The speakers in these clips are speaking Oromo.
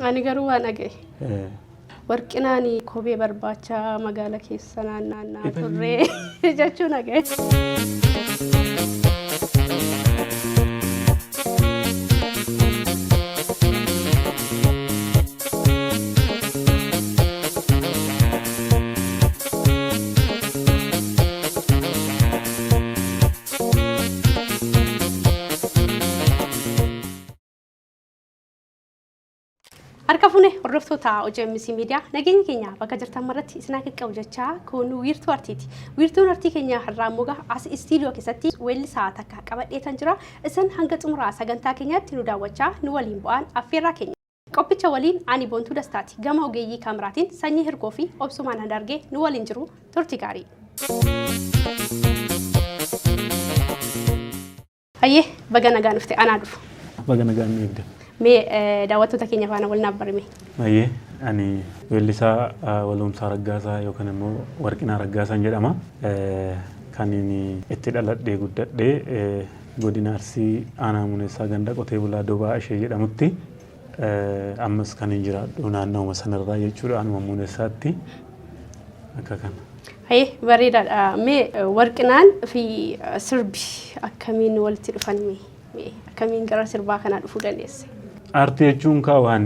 Ani garuu waan dhaga'e. Warqinaan kophee barbaacha magaala keessa naanna'aa turre jechuun dhaga'e. Harka fuune hordoftoota OGMC Miidiyaa nageenya keenya bakka jirtan maratti isin akka qabu jechaa kun wiirtuu artiiti. Wiirtuun artii keenya har'aa immoo as istiidiyoo keessatti weellisaa takka qabadheetan jira. Isin hanga xumuraa sagantaa keenyaatti nu daawwachaa nu waliin bu'aan affeerraa keenya. Qophicha waliin ani Boontuu Dastaati. Gama ogeeyyii kaameraatiin Sanyii Hirkoo fi Obsumaan Handaargee nu waliin jiru. Turtii gaarii. Hayyee baga nagaan dhufte anaa dhufu. Baga nagaan nu eegde. Mee daawwattoota keenya faana wal naaf barime. Hayyee ani weellisaa Waloomsaa Raggaasaa yookaan immoo Warqinaa Raggaasaan jedhama. Kan inni itti dhaladhee guddadhee godina Arsii aanaa Muneessaa ganda qotee bulaa Dobaa ishee jedhamutti. Ammas kan hin jiraadhu naannawuma sanarraa jechuudha anuma Muneessaatti akka kana. Hayyee bareedaadha. Mee Warqinaan fi sirbi akkamiin walitti dhufan mee? Mee akkamiin gara sirbaa kanaa dhufuu dandeesse? Aartii jechuun kaa waan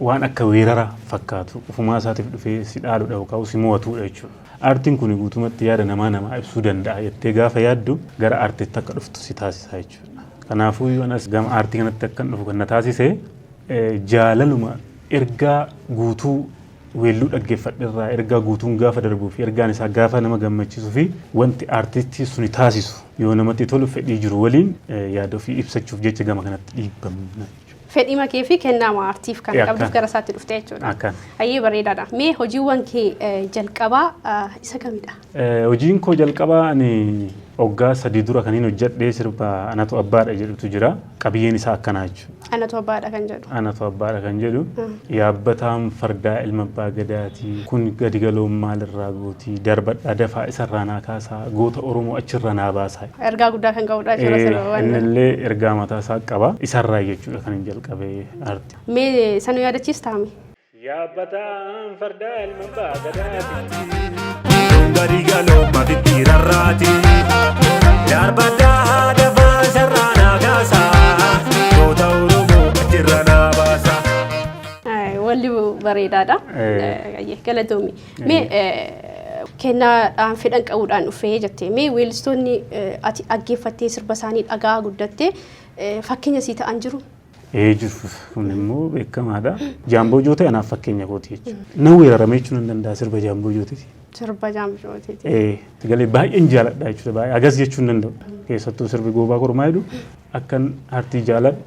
waan akka weerara fakkaatu ofumaa isaatiif dhufee si dhaaludha yookaan si mo'atudha jechuudha. Aartiin kun guutumatti yaada namaa namaa ibsuu danda'a jettee gaafa yaaddu gara aartiitti akka dhuftu si taasisa jechuudha. Kanaafuu anas gama aartii kanatti akkan dhufu kan na taasise jaalaluma ergaa guutuu weelluu dhaggeeffadherraa ergaa guutuun gaafa darbuu fi ergaan isaa gaafa nama gammachiisuu fi wanti aartistii suni taasisu yoo namatti tolu fedhii jiru waliin yaada ofii ibsachuuf jecha gama kanatti dhiibbamna. Fedhii makee fi kennaa aartiif kan qabduuf gara isaatti dhufte jechuudha. Akkan. Hayyee bareedaadha. Mee hojiiwwan kee jalqabaa isa kamidha? Hojiin koo jalqabaa ani waggaa 3 dura kan hin hojjedhee sirba Anatu Abbaadha jedhutu jira. Qabiyyeen isaa akkanaa jechuudha. Anatu Abbaadha kan jedhu. Anatu Abbaadha kan jedhu. Yaabbataan fardaa ilma abbaa gadaati. Kun gadi galoon maalirraa gooti? Darbadhaa dafaa isarraa naa kaasaa. Goota Oromoo achirraa naa baasaa. Ergaa guddaa kan qabudha jechuudha sirba. Innillee ergaa mataa isaa qaba. Isarraa jechuudha kan hin jalqabee aartii. Mee isa nu yaadachiistaa mee? Yaabbataan fardaa ilma abbaa gadaati. Gadi galoo mafitti rarraati. Darbaddaa dafaa isarraa naa kaasa. Goota Oromoo achirra naa baasa. Walli bareedaadha. Galatoomi. Mee kennaadhaan fedhan qabuudhaan dhufee jettee mee weellistoonni ati dhaggeeffattee sirba isaanii dhagaa guddattee fakkeenya sii ta'an jiru? Ee jiru kun immoo beekamaadha. Jaamboo Jootee anaaf fakkeenya kooti jechuudha. Nan weerarame jechuun nan danda'a sirba Jaamboo Jooteeti. Sirba Jaamboo Jooteeti. Ee sagalee baay'een jaaladha jechuudha baay'ee agas jechuun danda'u. Keessattuu sirbi goobaa kormaa jedhu akkan aartii jaaladhu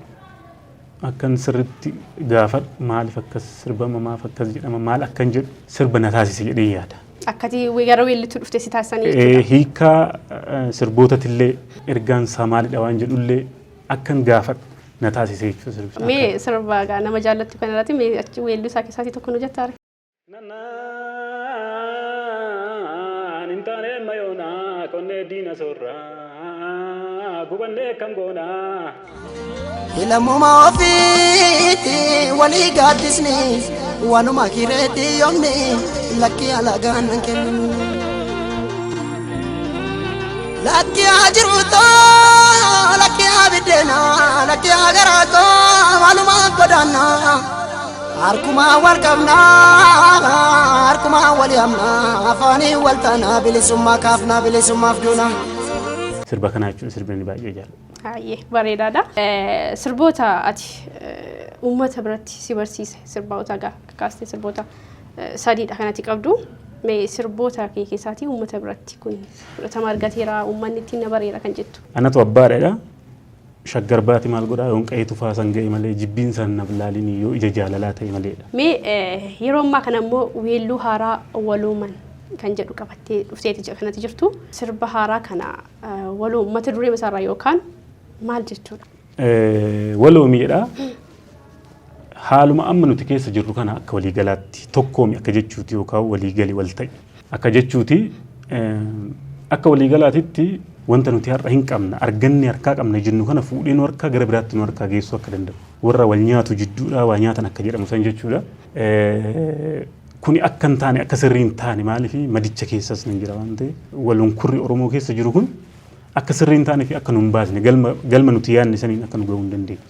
akkan sirritti gaafadhu maaliif akkas sirbama maaf akkas jedhama maal akkan jedhu sirba na taasise jedhee yaada. Akkati gara weellituu dhufte si taasisanii jechuudha. Hiikkaa sirbootatillee ergaan isaa maalidha waan jedhullee akkan gaafadhu na taasise jechuudha sirbi. Mee sirba egaa nama jaallattu kana irratti mee achi weelluu isaa keessaatii tokko nu jettaa ree? Nannaan hin taane amma yoonaa qonnee diina soorraa gubannee akkam goonaa. Lammuma ofiitti walii gaaddisni waanuma kireetti yoomni lakkii alagaan nan kennu. Lakki haa jiruutoo lakki haa biddeenaa lakki haa garaatoo maalumaa godaannaa harkumaa wal qabnaa harkumaa wal yaamnaa afaanii wal taanaa bilisummaa kaafnaa bilisummaaf duunaa. Sirba kana jechuudha sirbi ani baay'ee jaalladhu. Baay'ee bareedaadha. Sirboota ati uummata biratti si barsiise sirboota egaa kaastee sirboota sadiidha kan ati qabdu. Mee sirboota kee keessaatii uummata biratti kun fudhatama argateera uummanni ittiin na bareera kan jettu. Anatu abbaadha. Shaggar baati maal godhaa yoon qa'ee tufaa san ga'e malee jibbiin san naf laalinii yoo ija jaalalaa ta'e maleedha. Mee yeroo ammaa kana immoo weelluu haaraa walooman kan jedhu qabattee dhufteeti kanatti jirtu. Sirba haaraa kana waloo mata duree isaarraa yookaan maal jechuudha? Waloomi jedha. Haaluma amma nuti keessa jirru kana akka waliigalaatti tokkoomi akka jechuuti yookaan waliigali wal ta'i akka jechuuti. Akka waliigalaatitti wanta nuti har'a hin qabna arganne harkaa qabna jennu kana fuudhee nu harkaa gara biraatti nu harkaa geessuu akka danda'u. Warra wal nyaatu jidduudhaa waa nyaatan akka jedhamu san jechuudha. Kuni akka hin taane akka sirrii hin taane maaliif madicha keessas nan jira waan ta'eef walunkurri Oromoo keessa jiru kun akka sirrii hin taane fi akka nu hin baasne galma nuti yaadne saniin akka nu gahuu hin dandeenye.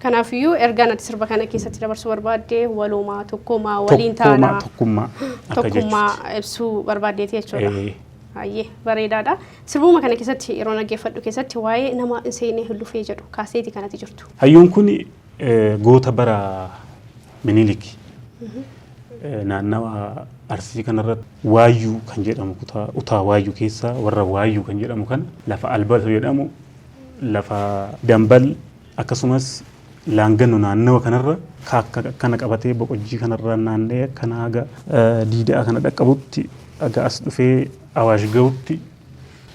Kanaafiyyuu ergaan ati sirba kana keessatti dabarsuu barbaadde waloomaa, tokkoomaa, waliin taanaa, Tokkummaa akka tokkummaa jechuuti. Ibsuu barbaaddeeti jechuudha. Ee. Hayyee, bareedaadha. Sirbuma kana keessatti yeroo dhaggeeffadhu keessatti waa'ee nama hin seenee hin lufee jedhu kaaseeti kanatti jirtu. Hayyuun kun goota bara Minilik naannawa Arsii kanarratti Waayyuu kan jedhamu kutaa utaa Waayyuu keessaa warra Waayyuu kan jedhamu kana lafa Albato jedhamu, lafa Dambal, akkasumas Laanganno naannawa kanarra kaakka akkana qabatee Boqojjii kanarra naanna'ee akkana haga Diida'a kana dhaqqabutti, haga as dhufee Awaash gahutti,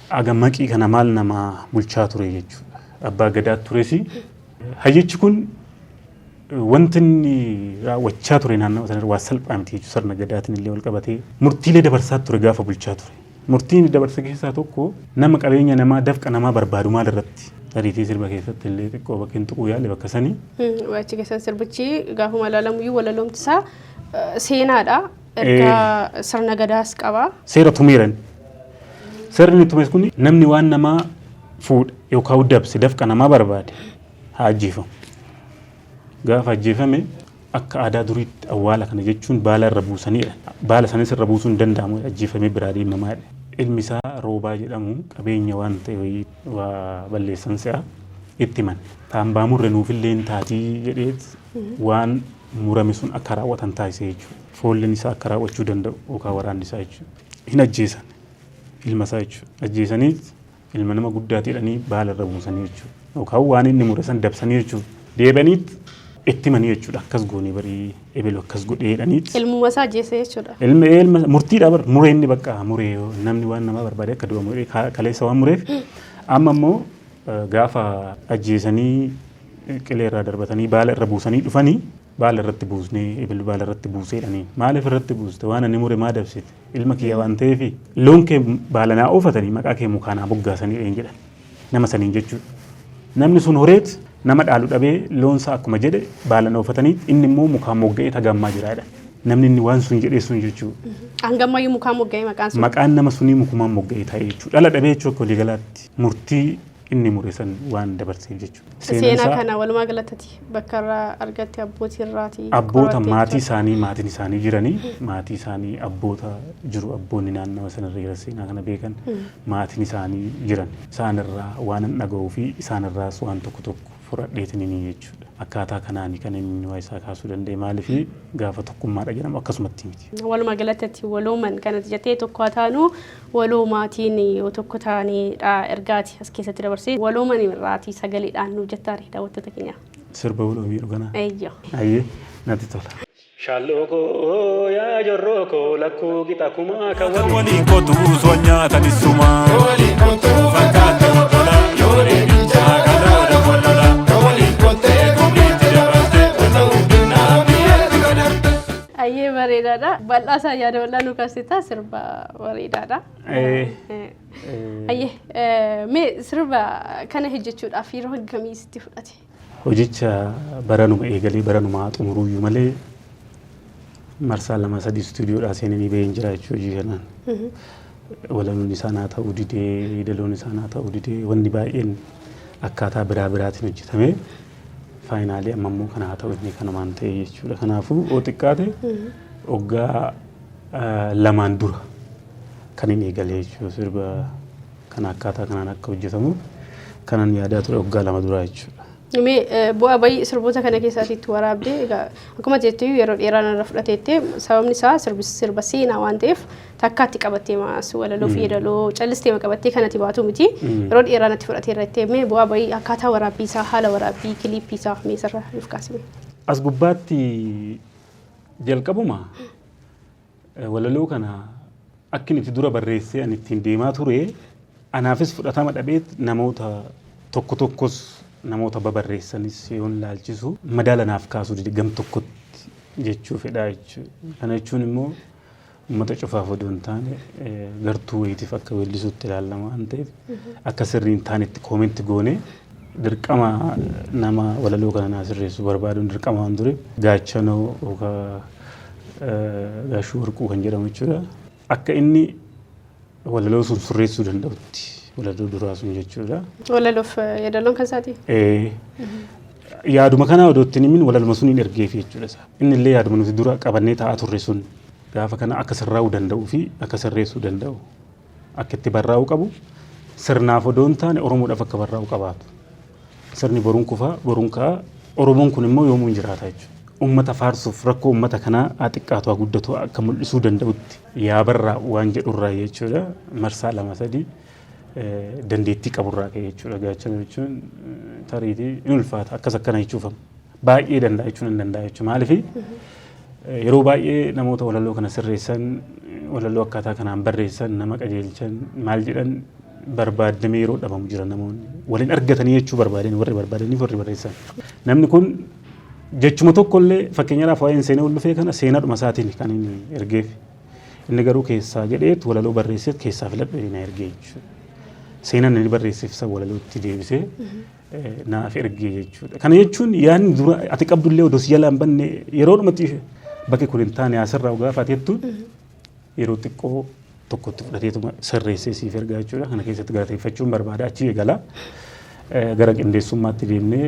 haga Maqii kana maal nama bulchaa ture jechuudha. Abbaa Gadaa tures. Hayyichi kun wanti inni raawwachaa ture naannawa sanarra waa salphaa miti jechuudha. Sirna Gadaatiin illee wal qabatee murtiilee dabarsaa ture gaafa bulchaa ture. Murtii inni dabarse keessaa tokko nama qabeenya namaa, dafqa namaa barbaadu maal irratti tariitii sirba keessatti illee xiqqoo bakka hin tuquu yaale bakka sanii. Achi keessatti sirbichi gaafuma ilaalamuyyuu walaloomti isaa seenaadha. Ergaa sirna Gadaas qaba. Seera tumeeran. Seerri inni tume kun namni waan namaa fuudhe yookaan dabse, dafqa namaa barbaade haa ajjeefamu. Gaafa ajjeefame akka aadaa duriitti awwaala kana jechuun baala irra buusaniidha. Baala sanis irra buusuun hin danda'amu, ajjeefamee biraa deemamaadha. Ilmi isaa Roobaa jedhamu qabeenya waan ta'e wayii waa balleessan se'a itti himan. Taambaa murre nuufillee hin taatii jedheet waan murame sun akka raawwatan taasise jechuudha. Foolleen isaa akka raawwachuu danda'u yookaan waraanni isaa jechuudha. Hin ajjeesan ilma isaa jechuudha. Ajjeesanii ilma nama guddaati jedhanii baala irra buusanii jechuudha. Yookaan waan inni mure san dabsanii jechuudha. Deebi'aniit itti himanii jechuudha. Akkas goonee barii ebelu akkas godhee jedhaniit. Ilmuma isaa ajjeese jechuudha. Ilma ilma murtiidha bar muree, inni bakka muree namni waan namaa barbaade akka du'amu jedhee kaleessa waan mureef, amma immoo gaafa ajjeesanii qilee irraa darbatanii baala irra buusanii dhufanii, baala irratti buusnee, ebelu baala irratti buusee jedhanii. Maaliif irratti buuste? Waan ani mure maa dabsite? Ilma kiyya waan ta'eef loon kee baala naa oofatanii maqaa kee mukaa naa moggaasanii jedhan nama saniin jechuudha. Namni sun horeet nama dhaalu dhabee loonsaa akkuma jedhe baala oofatanii inni immoo mukaan mogga'ee tagammaa jira jedhan. Namni inni waan sun jedhee sun jechuudha. Hangammayyuu mukaan mogga'ee maqaan sun. Maqaan nama sunii mukumaan mogga'ee ta'e jechuudha. Dhala dhabee jechuudha, akka waliigalaatti murtii inni mure san waan dabarseef jechuudha. Seenaa kana walumaa galatti bakka irraa argatte abbootii irraati? Abboota maatii isaanii, maatiin isaanii jiranii, maatii isaanii abboota jiru, abboonni naannawa sanarra jiran seenaa kana beekan, maatiin isaanii jiran, isaanirraa waan an dhaga'uu fi isaanirraas waan tokko tokko fudhadheetinii jechuudha. Akkaataa kanaani kan inni waa isaa kaasuu danda'e, maaliif gaafa tokkummaadha jedhamu akkasumatti miti. Walumaa galatti walooman kanatti jettee tokko haa taanu, waloomaatiin yoo tokko taanedha ergaati as keessatti dabarsee. Walooman irraatii sagaleedhaan nuuf jettaare daawwattoota keenya. Sirba waloomii jedhu kana. Eeyyo. Ayyee, natti tola. Shaalloo koo yaa jorroo koo lakkuu qixa kumaa kan waliin. Waliin qotuu osoo nyaatan isumaa. Waliin qotuu fakkaate obbola yoo deebichaa kaloodha wallola. Waliin qottee gumbiitti dabalte otoo binnaa biyyeetti gadarte. Ayyee, bareedaadha. Bal'aa isaa yaada bal'aa nu kaasita, sirba bareedaadha. Ayyee, mee sirba kana hojjechuudhaaf yeroo hangamii sitti fudhate? Hojicha baranuma eegalee baranuma xumuruyyuu malee marsaa lama sadii istuudiyoodhaa seenanii baheen jira jechuudha hojii kanaan. Walaloon isaa naa ta'uu didee, yeedaloon isaa naa ta'uu didee, wanni baay'een akkaataa biraa biraatiin hojjetamee finally amma immoo kana haa ta'u inni kanumaan ta'e jechuudha. Kanaafuu yoo xiqqaate waggaa 2n dura kan hin eegalee jechuudha, sirba kana akkaataa kanaan akka hojjetamu kanan yaadaa ture waggaa 2 duraa jechuudha. Mee bu'aa bayii sirboota kana keessaati itti waraabdee, egaa akkuma jettu yeroo dheeraa narra fudhateette, sababni isaa sirbi sirba seenaa waan ta'eef takkaatti qabattee maas walaloo fi yeedaloo callistee qabattee kanatti baatu miti, yeroo dheeraa natti fudhateera jettee, mee bu'aa bayii akkaataa waraabbii isaa, haala waraabbii kiliippii isaa mee sirra nuuf kaasime. As gubbaatti jalqabuma walaloo kana akkin itti dura barreessee ani ittiin deemaa ture anaafis fudhatama dhabeet, namoota tokko tokkos namoota babarreessanis yoon laalchisu madaala naaf kaasuu dide gam tokkotti jechuu fedhaa jechuudha. Kana jechuun immoo uummata cufaaf odoo hin taane gartuu wayiitiif akka weellisuutti ilaalama waan ta'eef akka sirrii hin taanetti comment goone Dirqama nama walaloo kana naa sirreessu barbaaduun dirqama waan ture. Gaachanoo yookaan Gaashuu Warquu kan jedhamu jechuudha. Akka inni walaloo sun sirreessuu danda'utti walaloo duraa sun jechuudha. Walaloof yeedaloon kan isaati? Yaaduma kanaa odoo ittiin himin walaluma sun hin ergeef jechuudha isaa. Inni illee yaaduma nuti dura qabannee taa'aa turre sun gaafa kana akka sirraa'uu danda'uu fi akka sirreessuu danda'u akka itti barraa'uu qabu sirnaaf odoo hin taane Oromoodhaaf akka barraa'uu qabaatu. Sirni boruun kufaa boruun ka'a Oromoon kun immoo yoomuu hin jiraata jechuudha. Uummata faarsuuf rakkoo uummata kanaa haa xiqqaatu haa guddatu akka mul'isuu danda'utti yaa barraa'u waan jedhurraa jechuudha. Marsaa lama sadii dandeettii qaburraa ka'e jechuudha. Gaachana jechuun tariitii in ulfaata akkas akkana jechuufama. Baay'ee danda'a jechuun hin danda'a jechuudha. Maaliif yeroo baay'ee namoota walaloo kana sirreessan walaloo akkaataa kanaan barreessan nama qajeelchan maal jedhan barbaaddamee yeroo dhabamu jira namoonni. Waliin argatanii jechuu barbaadan warri barbaadaniif warri barreessan. Namni kun jechuma tokkollee fakkeenyaadhaaf waa'een seenaa ol dhufee kana seenaadhuma isaatiin kan inni ergeef. Inni garuu keessaa jedheet walaloo barreesseet keessaa filadhu na ergee jechuudha. Seenaan inni barreesseef isa walalootti deebisee naaf ergee jechuudha. Kana jechuun yaadni dura ati qabdullee odoo si jalaa hin banne yeroo dhumatti bakki kun hin taane asirraa gaafa ati jettu yeroo xiqqoo tokkotti fudhateetuma sirreessee siif ergaa jechuudha. Kana keessatti galateeffachuun barbaada achi eegala. Gara qindeessummaatti deemnee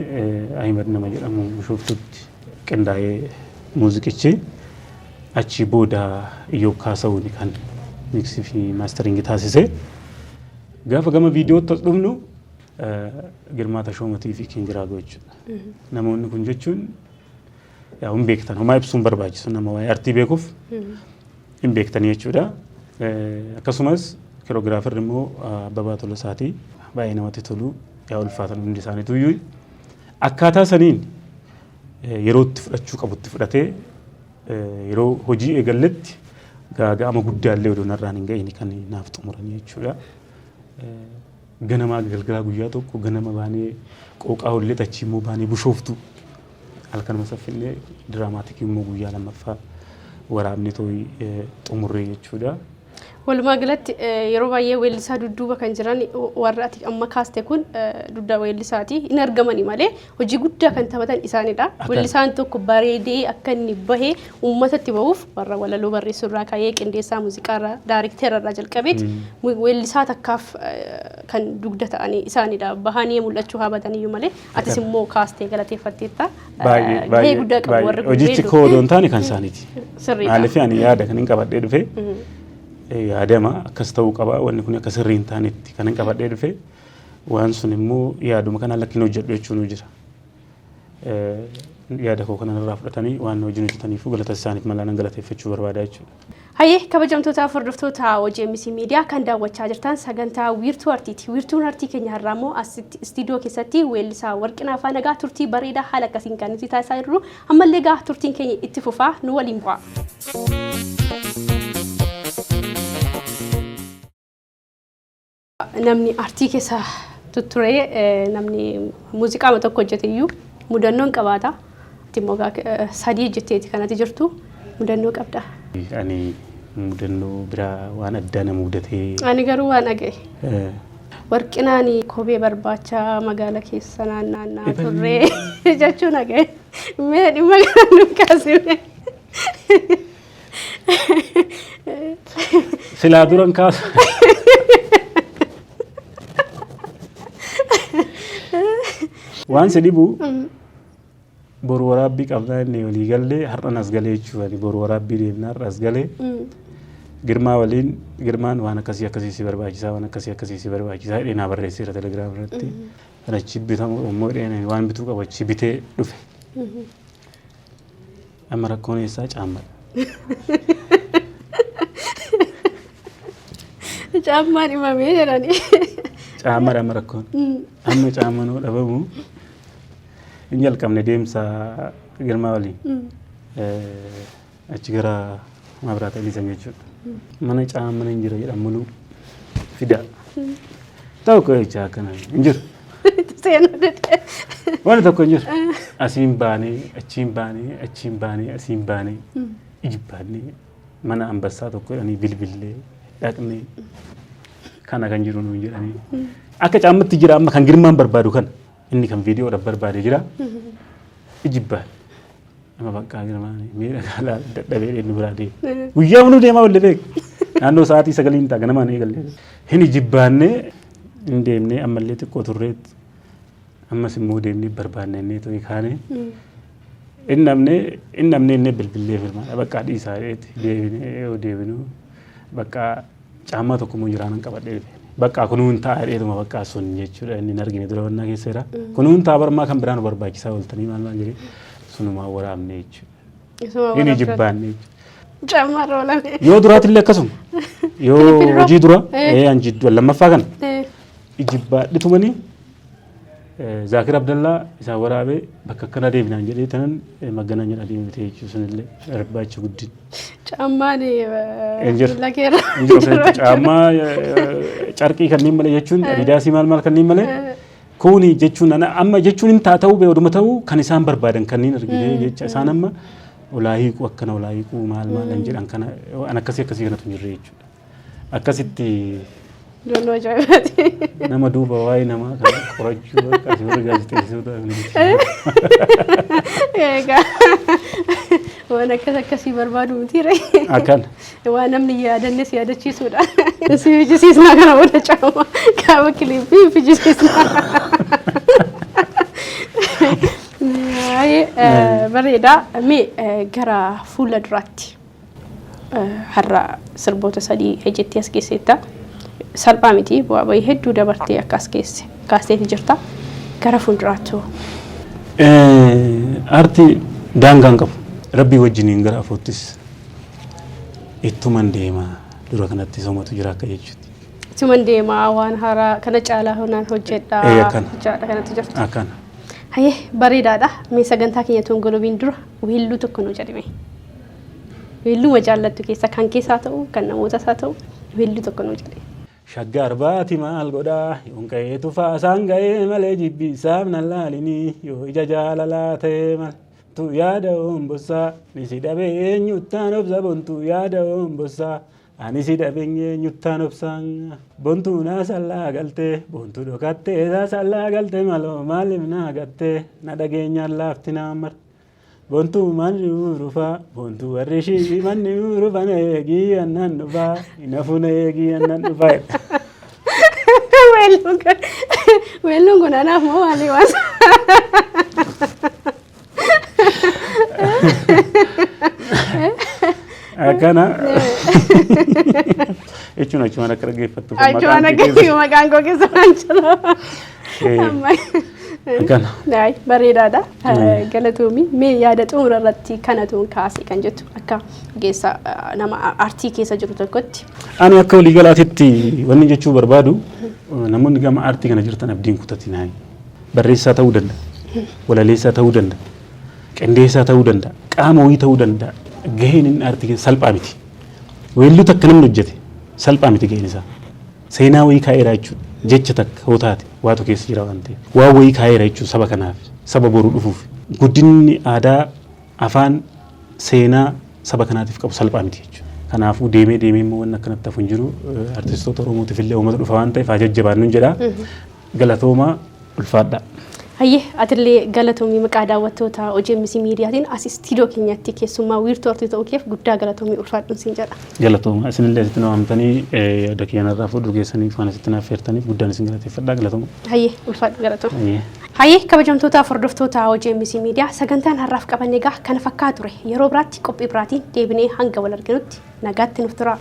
Ahimad nama jedhamu Bishooftutti qindaa'ee muuziqichi achi booda Iyyoob Kaasawuun kan mix fi mastering taasise. Gaafa gama viidiyootti as dhufnu Girmaa Tashoomatii fi Kiinjiraagoo jechuudha. Namoonni kun jechuun yaa hin beektan homaa ibsuun barbaachisu nama waa'ee artii beekuuf hin beektanii jechuudha. Akkasumas choreographerri immoo Abbabaa Tolasaatii baay'ee namatti tolu yaa ulfaatan hundi isaaniitu iyyuu akkaataa saniin yeroo itti fudhachuu qabutti fudhatee yeroo hojii eegalletti gaaga'ama guddaallee odoo narraan hin ga'iin kan naaf xumuranii jechuudha. Ganamaa galgalaa guyyaa tokko ganama baanee qooqaa ollee achii immoo baanee Bushooftuu halkanuma saffinnee dramatic immoo guyyaa lammaffaa waraabnee tooyi xumurree jechuudha. Walumaa galatti yeroo baay'ee weellisaa dudduuba kan jiran warra ati amma kaaste kun dugda weellisaati. Hin argamani malee hojii guddaa kan taphatan isaanidha. Weellisaan tokko bareedee akka inni bahee uummatatti bahuuf warra walaloo barreessuu irraa ka'ee qindeessaa muuziqaa irraa daarikteera irraa jalqabeeti weellisaa takkaaf kan dugda ta'anii isaanidha. Bahanii mul'achuu haa bataniyyuu malee atis immoo kaastee galateeffatteetta. Baay'ee Gahee guddaa qabu warri kun Hojichi koo odoo hin taane kan isaaniiti. Sirriidha. Maaliif ani yaada kan hin qabadhee dhufe yaadama akkas ta'uu qaba wanni kun akka sirrii hin taanetti kan hin qabadhee dhufe waan sun immoo yaaduma kanaan lakkin hojjedhu jechuun jira. Yaada koo kanan irraa fudhatanii waan hojiin hojjetaniif galata isaaniif malaa nan galateeffachuu barbaada jechuudha. Hayyee, kabajamtoota hordoftoota OGMC Miidiyaa, kan daawwachaa jirtan sagantaa Wiirtuu Artiiti. Wiirtuun artii keenya har'aa immoo asitti istiidiyoo keessatti weellisaa Warqinaa Faanagaa turtii bareedaa haala akkasiin kan nuti taasisaa jirru. Ammallee gaa turtiin keenya itti fufaa, nu waliin bu'a. Namni artii keessa tutturee namni muuziqaama tokko hojjete iyyuu mudannoon qabaata. Ati immoo sadii hojjetteeti kanatti jirtu, mudannoo qabda. Ani mudannoo biraa waan addaa na mudatee. Ani garuu waan dhaga'e. Warqinaan kophee barbaacha magaala keessa naanna'aa turree jechuun dhaga'e. Mee dhimma kana nu kaasime. Silaa duran kaasa. Waan si dhibu boru waraabbii qabnaa inni walii gallee har'an as galee jechuudha. Boru waraabbii deemnaa har'a as galee Girmaa waliin Girmaan waan akkasii akkasii si barbaachisaa, waan akkasii akkasii si barbaachisaa jedhee naa barreesseera telegiraam irratti. Kan achi bitamu immoo jedhee waan bituu qabu achi bitee dhufe. Amma rakkoon eessaa caammadha. Caammaan himamee jedhanii. Caammadha amma rakkoon. Amma caammanuu dhabamu hin jalqabne deemsa Girmaa waliin. Achi gara Maabiraata Eliisan jechuudha. Mana caamman hin jira jedhan muluu fidaa. Tokko jecha akkana hin jiru. Seenuu dide. Wanti tokko hin jiru. Asiin baanee, achiin baanee, achiin baanee, asiin baanee, ijibbaannee mana ambassaa tokko jedhanii bilbillee dhaqnee kana kan jiru nuun jedhanii. Akka caammatti jira amma kan Girmaan barbaadu kana. Inni kan viidiyoodhaaf barbaade jira. Ijibbaan. Nama bakka girmaa miidhagaa laal dadhabee inni biraa deema. Guyyaa hunduu deemaa olle beek. Naannoo sa'aatii 9 ta'a ganamaan eegalle. Hin ijibbaannee hin deemnee ammallee xiqqoo turreetti ammas immoo deemnee barbaanne inni tuni kaane. Hin dhabne hin dhabne inni bilbillee firmaadha bakka dhiisaa jedheetti deebinee yoo deebinu bakka caammaa tokko immoo jiraanan qabadhee dhufe. Bakka kunuu hin ta'a jedheetuma bakka sun jechuudha inni hin argine dura wannaa keessa jira. Kunuu hin ta'a barmaa kan biraa nu barbaachisaa ooltanii maal maal jedhee sunumaa waraabne jechuudha. Isuma Hin waraabde. ijibbaanne jechuudha. Caammaa irra oolame. Yoo duraatillee akkasuma. Yoo Kilippii dura? hojii dura Eh. an jidduu lammaffaa kana Eh. ijibbaadhitumanii Zaakir Abdallaa isaa waraabee bakka akkana deebinaan jedhee tanan magganaa jedha deemtee jechuun sunillee barbaacha guddin. Caammaan Hin jiru. miila keerra. Hin jiru keessatti caammaa carqii kanneen malee jechuun adidaasii maal maal kanneen malee kuni jechuun ana amma jechuun hin taa ta'uu beekuma ta'uu kan isaan barbaadan kanneen argitee jecha isaan amma olaa hiiquu akkana olaa hiiquu maal maal kan jedhan kana an akkasii akkasii kanatu hin jirre jechuudha. Akkasitti Doonoo ajaa'ibaati. nama duuba waa'ee namaa kana qorachuu akka asii warra gaazexeessitoota. Egaa waan akkas akkasii barbaadu miti ree. Akkana. Waan namni yaadannes yaadachiisuudha. Si fichisiisnaa kana booda caama qaama kiliippii fichisiisnaa. Baay'ee bareeda. Mee gara fuula duraatti har'a sirboota sadii hojjettee as geesseetta. Salphaa miti bu'aa bahii hedduu dabartee akka as geesse kaasteeti jirta. Gara fuulduraatti hoo? Aartii daangaa hin qabu. Rabbii wajjiniin gara afoottis ittuman deema dura kanatti somatu jira akka jechuuti. Ittuman deema waan haaraa kana caalaa honaan hojjedha. Ee, akkana. Jechaadha kanatti jirtu. Akkana. Hayyee bareedaadha. Mee sagantaa keenya tuun golobiin dura weelluu tokko nuu jedhime. Weelluma jaallattu keessa kan kees haa ta'u kan namootas haa ta'u weelluu tokko nuu jedhe. Shaggar baati maal godhaa yoon ka'ee tufaa isaan ga'ee malee jibbi isaaf nan laalinii yoo ija jaalalaa ta'ee mal tu yaada hombossaa ni si dhabee eenyuttaan obsa bontuu yaada hombossaa ani si dhabee eenyuttaan obsaa bontuu naa sallaa galtee bontuu dhokattee isaa sallaa galtee maloo maaliif naa gattee na dhageenyaan laafti naa marte. Bontuu manni urufaa bontuu warri ishii manni urufa na eegii annan dhufaa hin hafu na eegii annan dhufaa. Weelluun kun weelluun kun anaaf moo maalii waan Akkana jechuun achumaan akka dhaggeeffattu. Achumaan akka maqaan koo keessa waan jiru. Amma Akkana. Ay, bareedaadha. Galatoomi. Mee yaada xumura irratti kanatu kaase kan jettu akka ogeessa nama aartii keessa jiru tokkotti. Ani akka waliigalaatitti wanni jechuu barbaadu namoonni gama aartii kana jirtan abdiin kutatinaa. Barreessaa ta'uu danda'a. Walaleessaa ta'uu danda'a. Qindeessaa ta'uu danda'a. Qaama wayii ta'uu danda'a. Gaheen inni aartii keessa salphaa miti. Weelluu takka namni hojjete salphaa miti gaheen isaa. Seenaa wayii kaa'eera jechuudha. Jecha takka hoo taate waatu keessa jira waan ta'eef. Waan wayii kaa'eera jechuudha saba kanaaf, saba boru dhufuuf. Guddinni aadaa, afaan, seenaa saba kanaatiif qabu salphaa miti jechuudha. Kanaafuu deemee deemee immoo wanni akkanatti hafu hin jiru. Artistoota Oromootiif illee uummata dhufa waan ta'eef haa jajjabaannu jedha. Galatoomaa ulfaadhaa. Hayyee atillee galatoomii maqaa daawwattoota OGMC miidiyaatiin as istiidiyoo keenyatti keessummaa wiirtuu artii ta'uu keef guddaa galatoomii ulfaadhuun siin jedha. Galatooma isinillee asitti na waamtanii yaada kiyyanarraa fuudhuu keessaniif waan asitti na affeertaniif guddaan isin galateeffadha galatooma. Hayyee ulfaadhu galatooma. Hayyee. Hayyee kabajamtootaaf hordoftoota OGMC miidiyaa sagantaan har'aaf qabanne egaa kana fakkaata ture yeroo biraatti qophii biraatiin deebinee hanga wal arginutti nagaatti nuuf turaa.